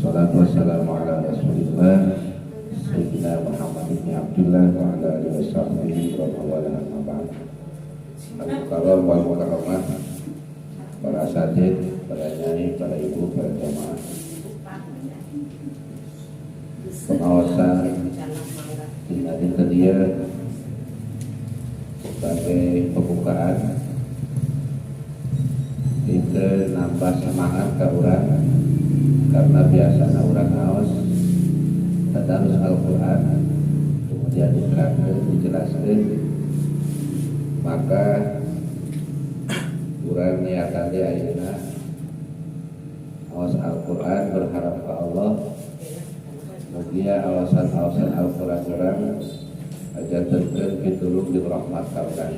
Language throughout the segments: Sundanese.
Wassalatu wassalamu ala Rasulillah Sayyidina Muhammad ibn Abdullah wa ala alihi wa sahbihi wa man wala, amma ba'd. Al-mukarram wal mukarramah, para asatid, para nyai, para ibu, para jamaah. Pengawasan dina dinten ieu sebagai pembukaan itu nambah semangat ke urang, karena biasanya urang ngaos tadarus Al-Quran kemudian diterangkan, dijelaskan, maka urang niatan di ayeuna ngaos Al-Quran berharap ke Allah mugia awasan-awasan Al-Quran urang ajantenkeun pitulung jeung rahmat ka urang.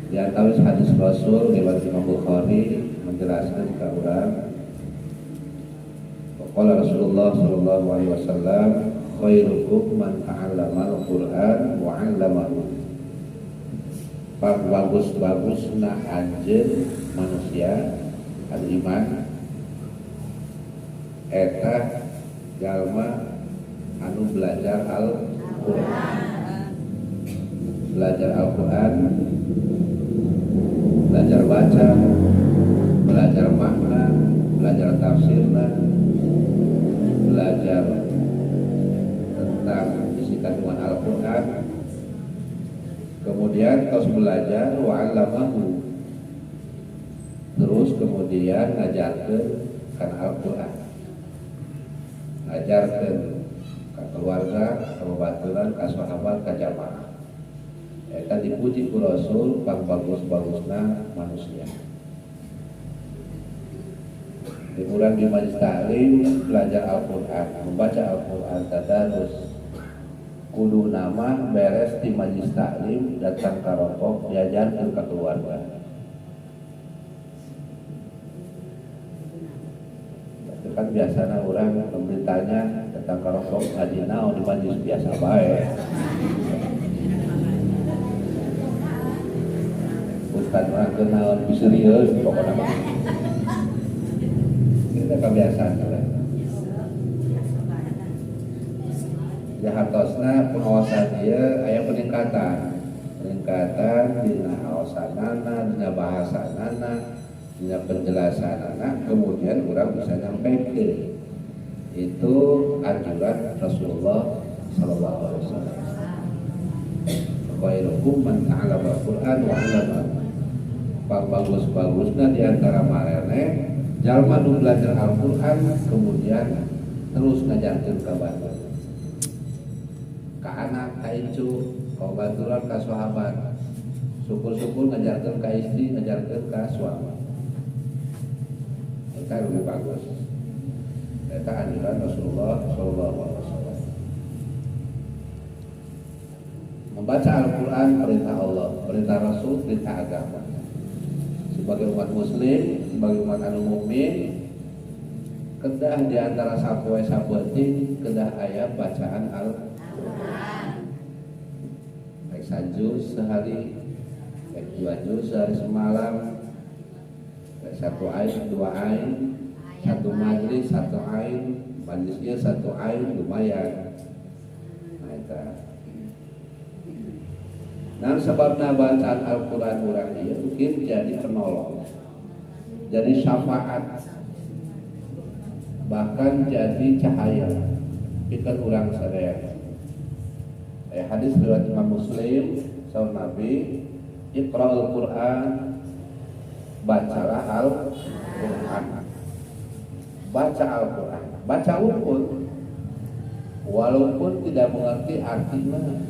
Di antara hadis Rasul lewat Imam Bukhari menjelaskan ke urang, qala Rasulullah sallallahu alaihi wasallam, khairukum man ta'allama al-Qur'an wa 'allamahu. Bagus-bagusna anjeun manusia al-iman eta jalma anu belajar Al-Qur'an. Belajar Al-Qur'an, belajar baca, belajar makna, belajar tafsirna, belajar tentang isi kandungan Al-Quran. Kemudian terus belajar wa'allamahu, terus kemudian ngajarkeun kana Al-Quran, ngajarkeun ka keluarga, ka babaturan, ka sahabat, ka jamaah. Eta dipuji ku Rasul pang bagus-bagusna manusia. Di urang di majelis taklim belajar Al-Quran, membaca Al-Quran, tadarus, kudu nama beres di majelis taklim datang ka rokok diajarkeun ka keluarga. Itu kan biasana urang ditanya datang ka rokok ngaji naon di majelis biasa bae. Ustaz orang kenal lebih serius pokoknya mah. Kita kebiasaan lah. Ya hartosna pengawasan dia aya peningkatan, peningkatan dina awasanana, dina bahasanana, dina penjelasanana, kemudian orang bisa nyampaikan. Itu anjuran Rasulullah sallallahu alaihi wasallam. Khairukum man ta'allama al-Qur'an wa 'allamahu. Bagus-bagusna di antara marene jalma nu belajar Al-Qur'an kemudian terus ngajarkeun ka batur, ka anak, ka incu, ka baturan, ka sahabat, syukur-syukur ngajarkeun ka istri, ngajarkeun ka suami. Eta lebih bagus. Eta anjuran Rasulullah sallallahu alaihi wasallam. Membaca Al-Quran perintah Allah, perintah Rasul, perintah agama. Sebagai umat muslim, sebagai umat anu mukmin, kedah di antara sapoe sapenting kedah aya bacaan Al-Quran. Baik sajuz sehari, baik dua juz sehari semalam, baik satu ain, dua ain, satu majlis, satu ain, majlisnya satu ain lumayan. Nah eta. Nah sebabna bacaan Al-Quran urang ieu mungkin jadi penolong, jadi syafaat, bahkan jadi cahaya pikeun urang sadaya. Hadis riwayat Imam Muslim, saur Nabi, Iqra'ul Quran, bacalah Al-Quran. Baca Al-Quran, baca wungkul, walaupun tidak mengerti artinya.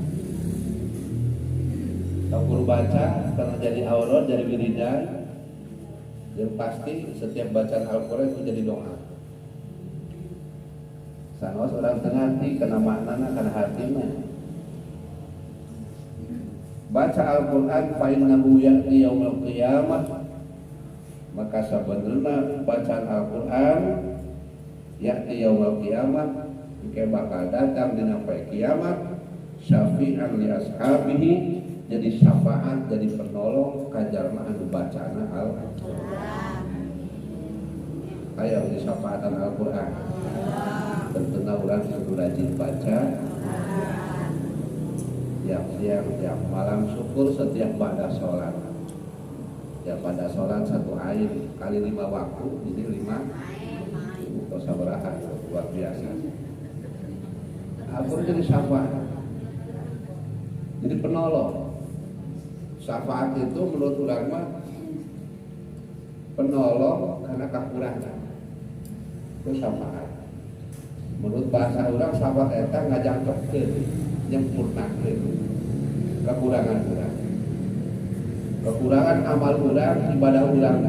Kalau baca karena jadi aurat, jadi wiridan, yang pasti setiap bacaan Al-Quran itu jadi doa. Sanaos orang teu ngarti kana maknana, kana hartina. Baca Al-Quran fa innahu ya'ti yaumil qiyamah, maka sabenerna bacaan Al-Quran ya'ti yaumil qiyamah, engke bakal datang dina poe kiamat syafi'an li ashabihi, jadi syafaat, jadi penolong ka jalma anu bacana Al-Qur'an. Aya di syafaatan Al-Qur'an. Tentunya urang kudu rajin baca tiap siang, tiap malam, syukur setiap pada sholat. Tiap pada sholat satu ayat kali 5 waktu, jadi 5 sabaraha, luar biasa. Al-Qur'an jadi syafaat, jadi penolong. Syafaat itu menurut ulama penolong karena kekurangan. Itu syafaat. Menurut bahasa orang syafaat eta ngajangkepkeun, nyempurnakeun kekurangan urang. Kekurangan amal urang, ibadah urang.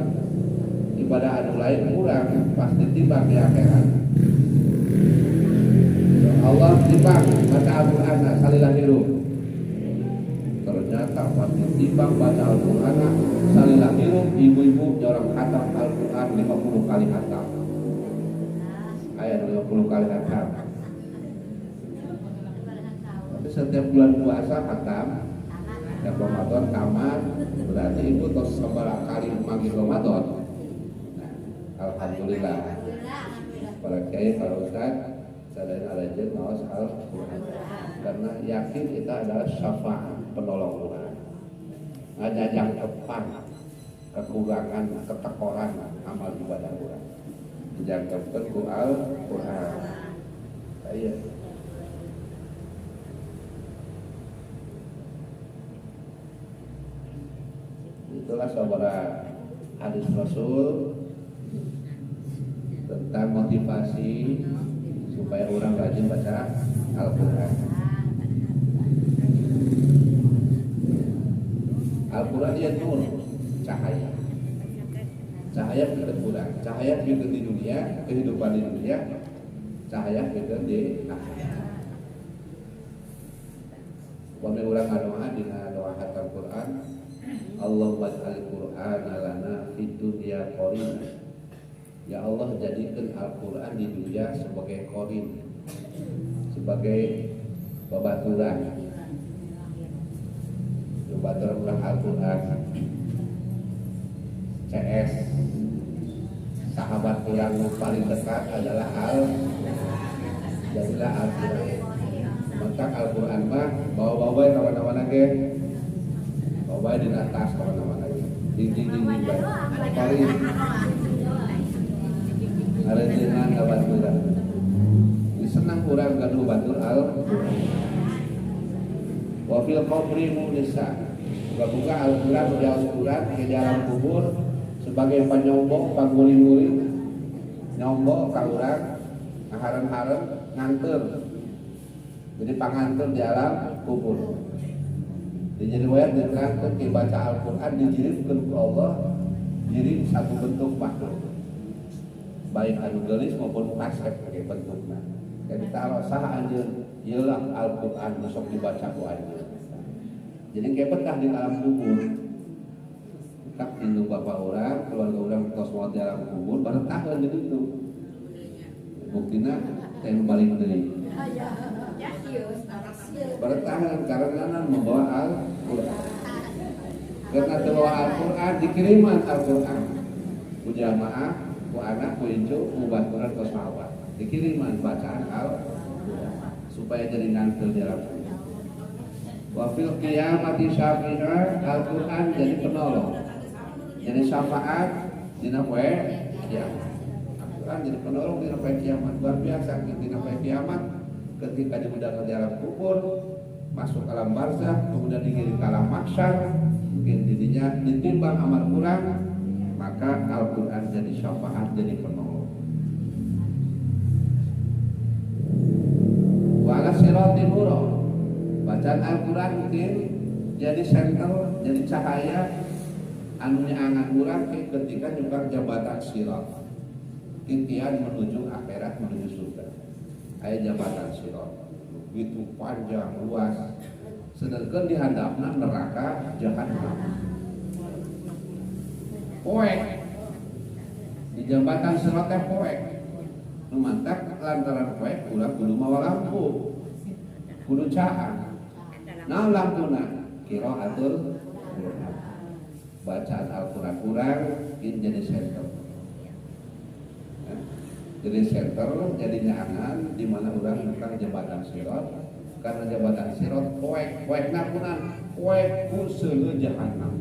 Ibadah anu lain kurang, pasti timbang di akhirat. Allah timbang baca Al-Qur'an salila hirup. Ternyata pasti timbang baca Al-Qur'an salila hirup, ibu-ibu nyorong khatam Al-Qur'an 50 kali khatam. Ayat 50 kali khatam. Tapi setiap bulan puasa khatam, setiap Ramadan tamat, berarti ibu tos sabaraha kali manggil Ramadan. Nah, alhamdulillah. Para kiai, para ustaz, sadaya rajin maos Al-Qur'an. Karena yakin kita adalah syafaat penolong urang. Ngajangkepan kekurangan, ketekoran amal ibadah urang. Dijangkepkeun ku Al-Qur'an. Iya. Itulah saudara hadis Rasul tentang motivasi supaya orang rajin baca Al-Qur'an. Al-Qur'an dia nur, cahaya. Cahaya kita kurang, cahaya kita di dunia, kehidupan di dunia, cahaya kita di akhirat. Upami urang ngadoa dina doa khatam Quran, Allahumma ij'al Qur'ana lana fid dunya qarina. Ya Allah, jadikan Al-Qur'an di dunia sebagai qorin, sebagai babaturan. Babaturan urang Al-Qur'an. CS sahabat urang paling dekat adalah Al, jadilah Al-Qur'an. Maka Al-Qur'an mah bawa-bawa ka mana-mana ge. Bawa di atas ka mana-mana ge. Ding-ding-ding bae. Qorin. Ngarejeungan ka baturan. Senang urang gaduh batur Al-Qur'an. Wa fil qabri munisa. Buka-buka Al-Qur'an di Al-Qur'an di dalam kubur sebagai panyombong, pangguling-guling, nyombong ka urang, ngaharem-harem, nganter. Jadi panganter di alam kubur. Di riwayat diterangkan ke baca Al-Qur'an dijiripkeun ku Allah jadi satu bentuk makhluk. Baik anu geulis maupun kasep pakai bentukna. Jadi taruh sah anjeun ieu lah Al-Qur'an nu sok dibaca ku anjeun. Jadi kayak betah di alam kubur. Tak indung bapak orang, keluarga orang tos maot di alam kubur, baru tahun di situ. Buktina teh nu balik deui. Bertahan karena membawa Al-Qur'an. Karena membawa Al-Qur'an dikiriman Al-Qur'an. Ku jamaah, ku anak, ku incu, ku baturan ku sahabat. Dikiriman bacaan Al-Qur'an supaya jadi ngantel di alam kubur. Wa fil qiyamati syafi'ah, Al-Qur'an jadi penolong. Jadi syafaat dina poe kiamat. Al-Qur'an jadi penolong dina poe kiamat. Luar biasa dina poe kiamat ketika diundang ke alam kubur, masuk alam barzah, kemudian digiring ke alam mahsyar, mungkin dirinya ditimbang amal kurang, maka Al-Qur'an jadi syafaat, jadi penolong. Wa ala siratin nura. Bacaan Al-Qur'an mungkin jadi senter, jadi cahaya anu nyaangan urang ketika nyukar jabatan sirat. Titian menuju akhirat, menuju surga. Aya jabatan sirat begitu panjang, luas. Sedangkan di handapna neraka jahanam. Poek. Di jabatan sirat teh poek. Nu mantak lantaran poek urang kudu mawa lampu. Kudu caang. Naon lampuna? qiraatul Quran. Bacaan Al-Quran kurang ini jadi center. Ya. Jadi center jadi nyaangan di mana urang tentang jembatan sirat, karena jembatan sirat poek poekna kunan poek ku seuleuh jahanam.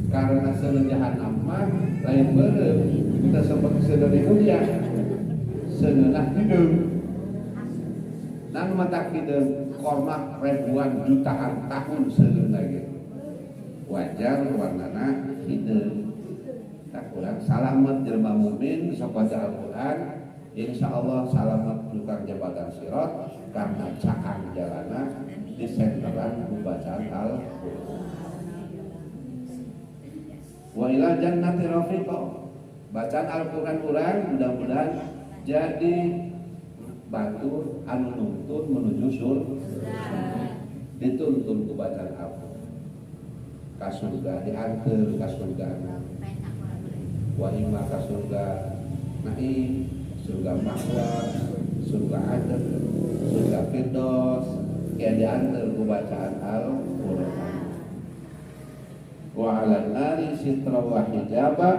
Karena seuleuh jahanam mah lain beureum kita seperti seuleuh di dunia, seuleuh hideung. Nan mata hideung kormak ribuan jutaan tahun seuleuh lagi. Wajar warnana hideung. Tak kurang salamet jelema mukmin sok baca Al-Qur'an, insyaallah salamet tukang jabatan sirat karena caang jalana di senteran pembacaan Al-Qur'an. Wa ila jannati rafiqa. Bacaan Al-Qur'an urang mudah-mudahan jadi batur anu nuntun menuju surga. Dituntun ku bacaan Al-Qur'an. Ka surga dianteur ka surga. Wa imma ka surga naim, surga ma'wa, surga adn, surga firdaus, yang diantar ku bacaan Al-Qur'an. Wa 'alan nari sitra wa hijaba,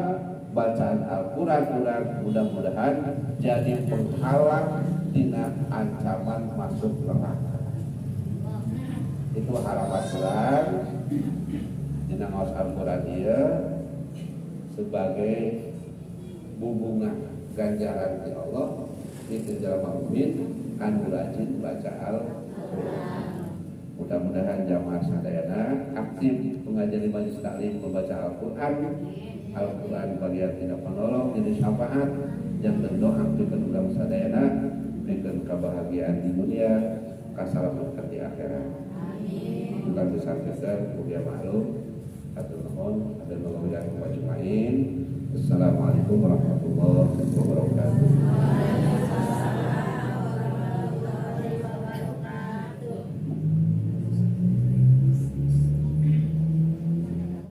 bacaan Al-Qur'an urang mudah-mudahan jadi penghalang tina ancaman masuk neraka. Itu harapan urang dina ngaos Al-Qur'an ieu sebagai bubunga ganjaran di Allah itu jelema mukmin anu rajin baca Al-Qur'an. Mudah-mudahan jamaah sadayana aktif pengajian di majelis taklim membaca Al-Qur'an. Al-Qur'an bagian tidak penolong jadi syafaat janten doa pikeun urang sadayana pikeun kebahagiaan di dunia kasalamatan di akhirat. Amin. Bukan besar-besar mulia maklum. Hatur nuhun, ada nuhun yang majmain. Assalamualaikum warahmatullahi wabarakatuh.